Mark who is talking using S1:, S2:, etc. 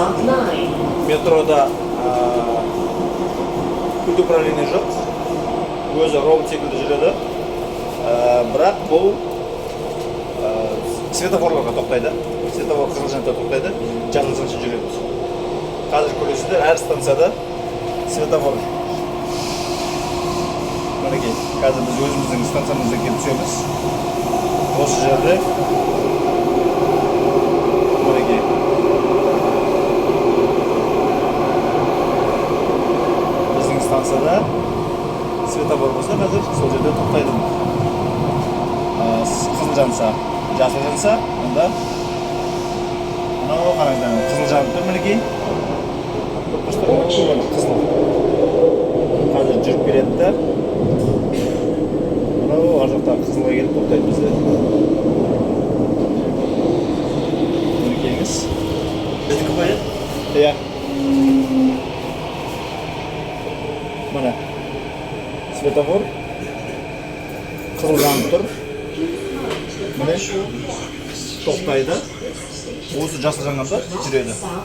S1: South Line.
S2: Метрода пульт управления жоқ, өзі робот секілді жүреді. Бірақ бұл светофорларға тоқтайды. Светофор қызыл жанса, тоқтайды, жасыл жанса, жүреді. Қазір көресіздер, әр станцияда светофор. Мінекей, қазір біз өзіміздің станциямызға келіп түсеміз осы жерде. Мінекей, біздің станцияда светофор болса, қазір сол жерде тоқтайды. Қызыл жанса. Жасыл жанса, онда мынау, қараңыздар, қызыл жанып тұр, мінекей. Көріп тұрсыздар ма? Қызыл қазір жүріп келеді да, мынау ар жақтағы қызылға келіп тоқтайды бізде. Мінекейіңіз.
S3: Біздікі ғой, иә?
S2: Иә, міне, светофор қызыл жанып тұр, міне, тоқтайды. Осы жасыл жанғанда жүреді.
S1: South